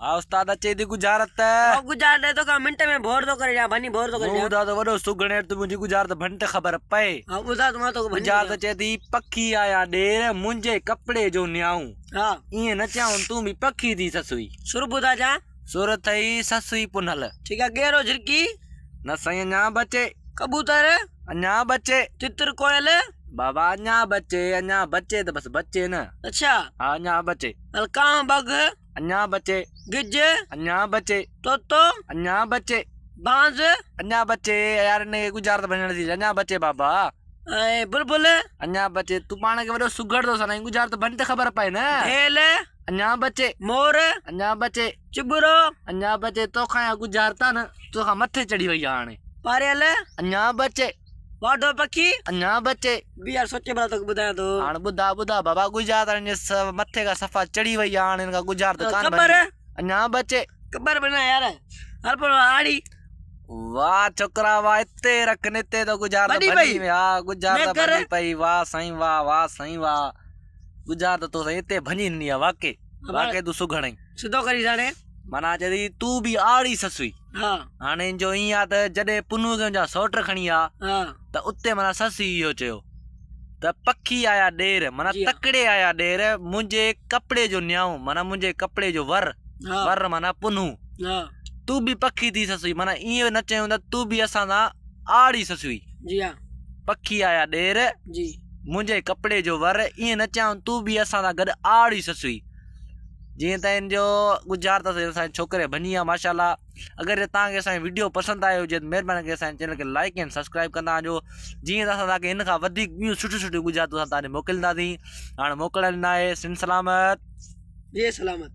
ها استاد اچي ٿي ڳجهارت. او ڳجهارت ڏي توکان منٽ ۾ ڀور ٿو ڪري ڏيان ڀڃي ڀور ٿو ڪري مون ڏيان. ٻڌاء ته وڏو سگهڙ تون منهنجي ڳجهارت ڀڃ ته خبر پئي. ها ٻڌاء ته مان توکي ڀڃي ڳجهارت ڏيان. چئي ٿي پکي آيا ڏير منهنجي ڪپڙي جو نيائون. ها. ائين نه چيائون تون به پکي ٿي سسئي. سر ٻڌاء جان. سر اٿئي سسئي پنهل. ٺيڪ آ ڳيرو جهرڪي. نه سائين اڃا به اچي. ڪبوتر. اڃا به اچي. تتر ڪوئل. بابا اڃا به اچي اڃا بچي ته بس بچي نه. اڇا. ها اڃا به اچي. هل ڪانء ٻگهه. اڃا بچي. گج. اڃا بچي. طوطو. اڃا بچي. بانز. اڃا بچي يار ان کي ڳجهارت ڀڃڻ ٿي اڃا بچي بابا. ۽ بلبل. اڃا بچي تون پاڻ کي وڏو سگهڙ ٿو سڏائين ڳجهارت ڀڃ ته خبر پئي نه. ڀيل. اڃا بچي. مور. اڃا بچي. چٻرو. اڃا بچي توکان اها ڳجهارت آ نه توکان مٿي چڙهي وئي آ هاڻي. پاريل. اڃا بچي. واڍو پکي. اڃا بچي. بي يار سوچي ڀلا توکي ٻڌايان ٿو. هاڻ ٻڌاء ٻڌاء بابا ڳجهارت هاڻي هن مٿي کان صفا چڙهي وئي آ هاڻي هن کان ڳجهارت ڪانه ڪٻر. ڀڃي. اڃا بچي. ڪٻر به نه يار هل پوء آڙي. واه ڇوڪرا واه اتي رک نتي تو ڳجهارت ڀڄي ڀڃي پئي. وئي ها ڳجهارت نيڪر. ڀڃي پئي واه سائين واه واه سائين واه ڳجهارت تو سائين اتي ڀڃي ڏني آ واقعي واقعي تون سگهڙ آهين. سڌو ڪري ساڻي. معنيٰ چئي ٿي تون به آڙي سسئي. ها. هاڻي ان جو ائين آ ته جڏهن پنهون کي ان جا سئوٽ کڻي آ ها. ته اتي معنيٰ سسئي اهو چيو ته پکي آيا ڏير معنيٰ جي ها. تڪڙي آيا ڏير منهنجي ڪپڙي جو نيائون معنيٰ منهنجي ڪپڙي جو ور ها. ور معنيٰ پنهون ها. تون به پکي ٿي سسئي معنيٰ ائين نه چيون ته تون به اسان سان آڙي سسئي. جي ها. پکي آيا ڏير جي. منهنجي ڪپڙي جو ور ائين نه چيائون تون به اسان سان گڏ آڙي سسئي. جيئن ته ان جو ڳجهار ته اسان جي ڇوڪري ڀڃي آ ماشاءالله اگر جي توهان کي اسان جو ويڊيو پسند آيو هجي ته مهرباني ڪري اسان جي چينل کي لائڪ ۽ سبسڪرائب ڪندا وڃو جيئن ته اسان توهان کي ان کان وڌيڪ ٻيون سٺيون سٺيون ڳجهارتون اسان توهان ڏي موڪلينداسين هاڻ موڪلڻ لاء سنڌ سلامت جي سلامت.